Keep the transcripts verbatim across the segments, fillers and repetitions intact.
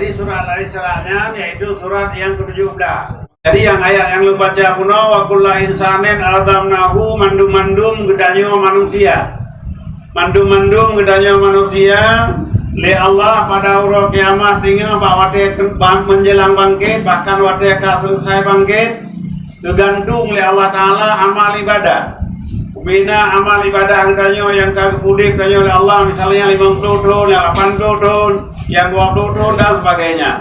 Jadi surat Al-Isra nyan yaitu surat nyang ketujuh belas. Jadi nyang ayat nyang lôn baca bunoe, "Wa kulla insanin alzamnahu," mandum-mandum geutanyoe manusia. Mandum-mandum geutanyoe manusia lé Allah pada uroe kiamat singoh bak watée ke-, bang-, menjelang bangkét, bahkan watée ka selesai bangkét, teugantung lé Allah Taala amal ibadah. Bina amal ibadah geutanyoe nyang ka geupeudeh geutanyoe lé Allah, misalnya limong ploh thon, lapan ploh thon, nyang dua ploh thon dan sebagainya.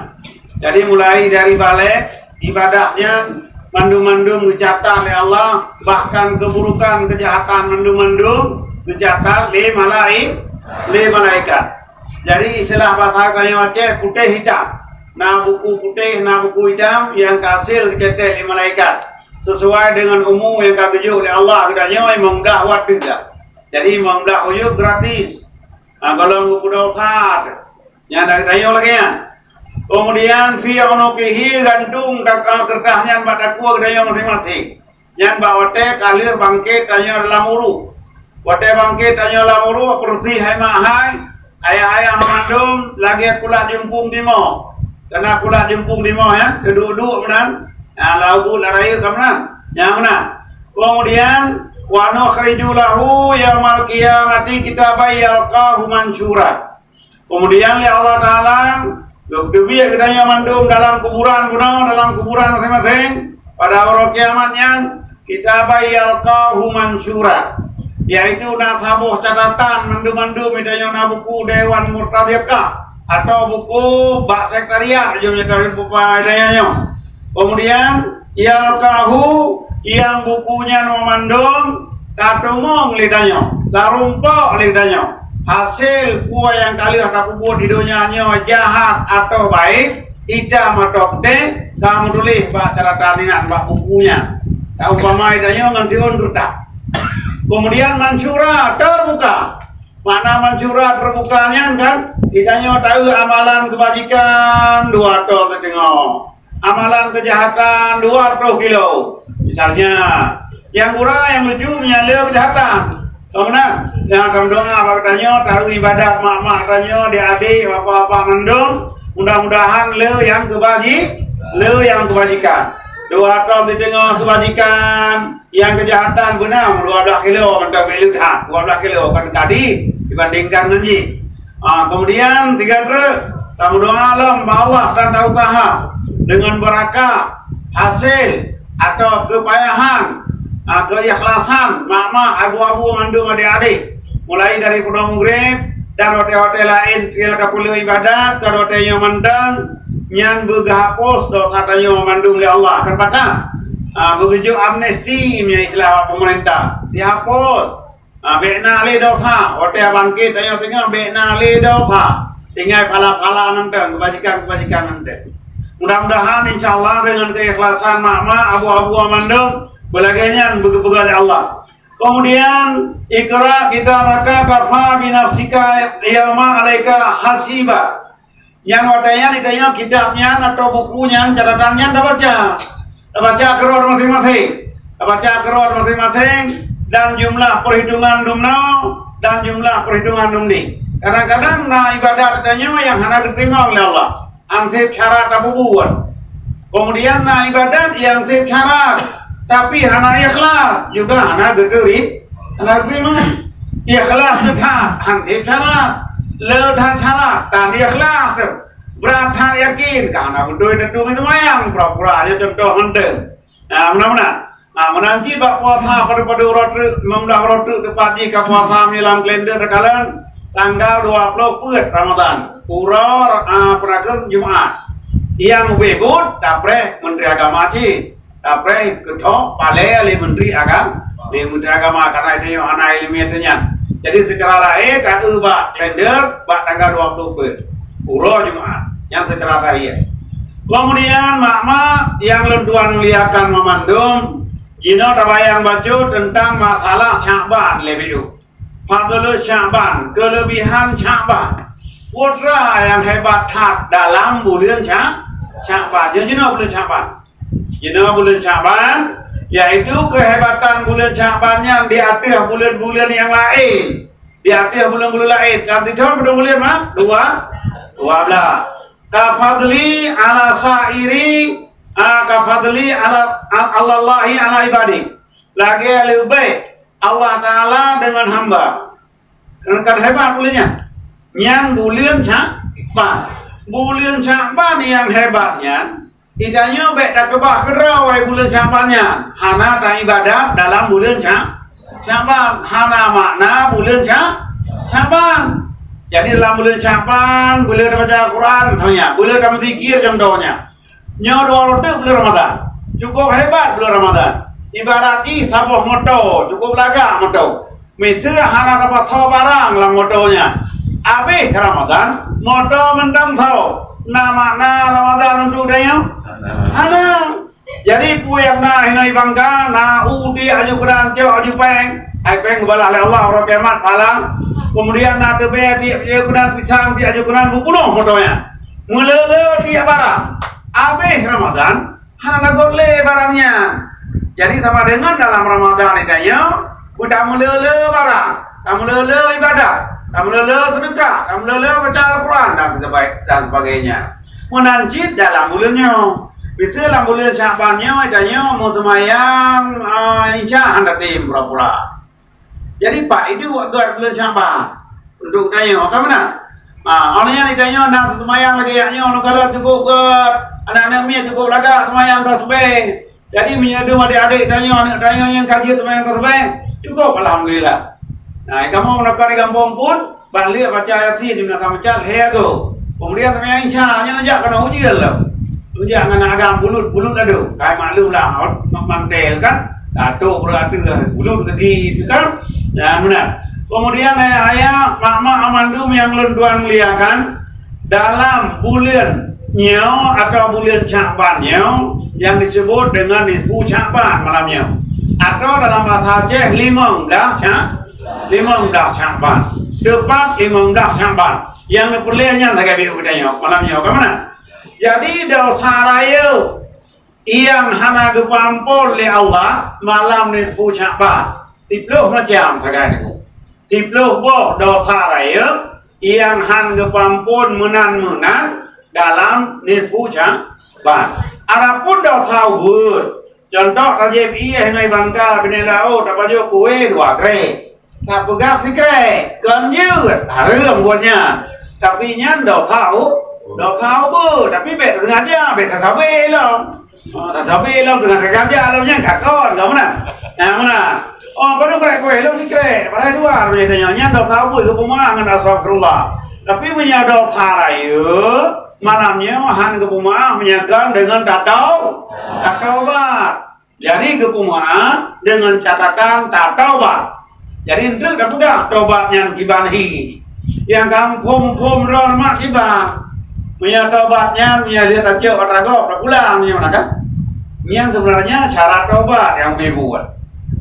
Jadi mulai dari balek, ibadah nyan mandum-mandum geucatat lé Allah, bahkan keburukan, kejahatan mandum-mandum geucatat lé malai-, lé malaikat. Jadi istilah bahasa geutanyoe Aceh putéh hitam. Na buku putéh, na buku hitam nyang ka hasil geucetek lé malaikat. Sesuai dengan umu nyang ka geujok lé Allah geutanyoe, meumudah watée dah. Jadi meumudah ujob gratis. Ha, golom geupeudong that. Nyang dari tanyoe lagée nyan. Kemudian fi unuqihi, gantung dak-, kertas nyan bak takue geutanyoe maséng-maséng. Nyan bak watée ka lheueh bangkét tanyoe dalam uruek. Watée bangkét tanyoe lam uruek, beureuséh hai mak hai, ayah-ayah mandum lagée kulat jumpung timoh. Kana kulat jumpung timoh nyan, keuduek-duek meunan, na lam ubuet lam rayeuk ka meunan. Nyang meunan. Kemudian, "Wa nukhriju lahu yaumal qiyamati kitaban yalqahu mansyura." Kemudian lé Allah Taala geuteubiet geutanyoe mandum dalam kuburan bunoe, dalam kuburan maséng-maséng, pada uroe kiamat nyan, kitaban yalqahu mansyura, yaitu na saboh catatan mandum-mandum geutanyoe na buku Dewan Murtadhiqah atau buku bak sekretariat jeuem nyoe. Kemudian, "Yalqahu," nyang buku nyan mandum tateumong lé tanyoe, tarumpok lé tanyoe. Hasil peue nyang ka lheueh tapeubuet di donya nyoe, jahat atau baik, itam atau putéh, ka meutuléh bak catatan inan bak buku nyan. Taumpamai tanyoe ngon siôn keureutah. Kemudian mansyura, terbuka. Makna mansyura terbuka nyan kan, di tanyoe taeu amalan keubajikan dua ton siteungoh. Amalan keujahatan dua ratus kilo. Misalnya, nyang gura nyang lucu meunyo le keujahatan. Ka meunan, nyang akan doa bak tanyoe, taeu ibadat mak-mak tanyoe, di adik, bapak-bapak mandum, mudah-mudahan le nyang keubaji-, le nyang keubajikan. Dua ton siteungoh keubajikan, nyang keujahatan beuna dua belas kilo mantong, bèk le that, dua belas kilo kan tadi dibandingkan ngon jih. Ha, kemudian sigoe treuk tameudoa lom bak Allah dan tausaha deungon beurakah hasil atau keupayahan, ha, keuikhlasan mak-mak, abu-abu mandum adik-adik, mulai dari pudoe mugreb dan watèe-watèe laén, keudroe tapeuleue ibadat, keudroe watèe nyoe mantong, nyan beugeuhapus dosa tanyoe mandum lé Allah. Kan pakat? Ha, beugeujok amnesti, meunyo istilah pemerintah, dihapus. Ha, bèk na lé dosa. Watèe bangkét tanyoe teungoh, bèk na lé dosa. Tinggai phala-phala mantong, keubajikan-keubajikan mantong. Mudah-mudahan, insya Allah, deungon keikhlasan mak-mak, abu-abu mandum, beulagèe nyan beugeupeugot lé Allah. Kemudian, "Iqra kitabaka kafa binafsika yauma alaika hasiba." Nyan watèe nyan, di tanyoe kitab nyan atau buku nyan, catatan nyan tabaca. Tabaca keudroe maséng-maséng. Tabaca keudroe maséng-maséng dan jumlah perhitungan dumnoe dan jumlah perhitungan dumdi. Kadang-kadang na ibadat tanyoe nyang hana geuteurimong lé Allah. Anseb syarat tapeubuet. Kemudian na ibadat nyang seb syarat, tapi hana ikhlas, juga hana geuteurimong. Hana geuteurimong. Ikhlas teuh that, han seb syarat. Le that syarat, tan ikhlas teuh. Brat that yakin, ka hana beutôi teuntu seumayang, pura-pura aja contoh mantong. Nah, meunan-meunan. Nah, meunan cit bak puasa, padub-padub uroe treuk, limong blah uroe treuk teupat jih ka puasa, meunyo lam kalender takalon, tanggal dua ploh peuet Ramadhan, uroe, ah, peurakeun Jumaat. Nyang ubé buet, tapreh Menteri Agama cit. Tapreh geutho palée lé Menteri Agama, lé Menteri Agama, karena itu nyoe hana iéleumé teuh nyan. Jadi, secara lahé taeu bak kalender bak tanggal dua ploh peuet, uroe Jumaat, nyang secara lahé. Kemudian, mak-mak nyang lôn tuan muliakan meumandum, jinoe tabayang bacut teuntang masalah Syakban leubeh dulu. Fadlul Syakban, keulebihan Syakban. Peue nyang hebat that dalam buleuen Sya-, Syakban. Jinoe buleuen Syakban. Jinoe buleuen Syakban, yaitu keuhebatan buleuen Syakban nyan di ateueh buleuen-buleuen nyang laén. Di ateueh buleuen-buleuen laén. Kan sithon padum buleuen, Mak? Dua, dua blah. Ka fadli ala sa'iri, ah, ka fadli ala, alallahi ala ibadi. Lagèe leubeh Allah Taala deungon hamba. Kan hebat buleuen nyan. Nyan buleuen Syakban. Buleuen Syakban nyang hebat nyan, geutanyoe bèk takeubah keudroe buleuen Syakban nyan. Hana taibadat dalam buleuen Syak-, Syakban. Hana makna buleuen Syak-, Syakban. Jadi dalam buleuen Syakban, buleuen baca Al-Quran, misalnya, buleuen tameudzikir, contohnya. Nyoe dua reutôh buleuen Ramadhan. Cukup hebat buleuen Ramadhan. Ibarat jih saboh moto, cukup lagak moto. Miseue hana tapasoe barang lam moto nyan. Abéh Ramadhan, moto mantong soe. Na makna Ramadhan untuk tanyoe? Hana. Jadi, peue nyang na hinoe bangka, na u tiek aju keunan, cok aju péng. Ai péng geubalah lé Allah uroe kiamat pahala. Kemudian na teubèe tiek aju keunan, pisang tiek aju keunan, beupunoh moto nyan. Meulé-lé tiek barang. Abéh Ramadhan, hana lagot lé barang nyan. Jadi, sama dengan dalam Ramadhan nyoe, beutameulé-lé barang, tameulé-lé ibadat, tameulé-lé seudeukah, tameulé-lé baca Al-Quran dan sebagainya. Meunan cit dalam buleuen nyoe. Biasé lam buleuen Syakban nyoe, tanyoe meuseumayang, ah, Isya hana tem pura-pura. Jadi, pak iduek gèt buleuen Syakban. Untuk tanyoe, ka meunan? Ah, awak nyan tanyoe na seumayang lagèe nyoe, nyoe kalau cukup gèt, aneuk-aneuk miet cukup lagak seumayang tasbih. Jadi, meunyoe dum adék-adék tanyoe, aneuk tanyoe nyang ka jeuet seumayang tasbih, cukup, alhamdulillah. Nah, kamoe meunokot di gampông pun, ban lheueh baca Yasin di masa meucat, lhèe agoe. Kemudian seumayang Isya, nyan jak keunoe ujeuen lom. Ujeuen ngon agam bulut-bulut adoe. Kai maklum lah, mak mantel kan. Dato berarti lah, bulut lagi itu kan. Nah, benar. Kemudian ayah-ayah, mak-mak, mandum nyang lôn tuan muliakan, dalam buleuen nyoe atau buleuen Syakban nyoe yang disebut dengan nisfu Syakban malam nyoe. Atau dalam bahasa Aceh, limong blah Sya-, limong blah Syakban. Tepat limong blah Syakban. Nyang neupeureulee nyan sagai biôh geutanyoe malam nyoe, ka meunan? Jadi, desya rayeuk nyang hana geupeuampôn lé Allah malam nisfu Syakban, siploh macam sagai nyoe. Siploh boh desya rayeuk nyang han geupeuampôn meunan-meunan dalam nisfu Syakban. Adapun desya ubeut, contoh tajép ié hinoe bangka binéh laôt, tapajoh kuweh dua krek. Tapeugah sikrek, kon jeuet, hareuem buet nyan. Tapi nyan desya u-, desya ubeut. Tapi bèk tasengaja, bèk tasabé lom. Oh, tasabé lom, teungoh tasengaja lom nyan ka kon, ka meunan? Nah, meunan. Oh, padum krek kuweh lom sikrek, padahai dua, nyan desya ubeut, geupeumeu'ah ngon astagfirullah. Tapi meunyoe desya rayeuk, malam nyoe han geupeumeu'ah, meunyoe kon deungon tatau-, tatobat. Jadi, geupeumeu'ah deungon catatan tataubat. Jadi, enteuk tapeugah taubat nyan kiban hi. Nyang ka muphom-muphom droe mak kiban. Meunyoe taubat nyan, meunyoe lheueh tacok atra gob, tapulang nyoe na kan? Nyan seubeunarnya syarat taubat nyang meubuet.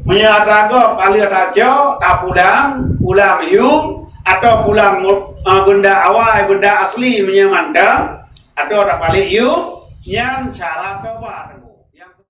Meunyoe atra gob ka lheueh tacok, tapulang, pulang yum, atau pulang mu-, eh, beunda awai, beunda asli meunyoe mantong, atau tapalék yum, nyan syarat taubat.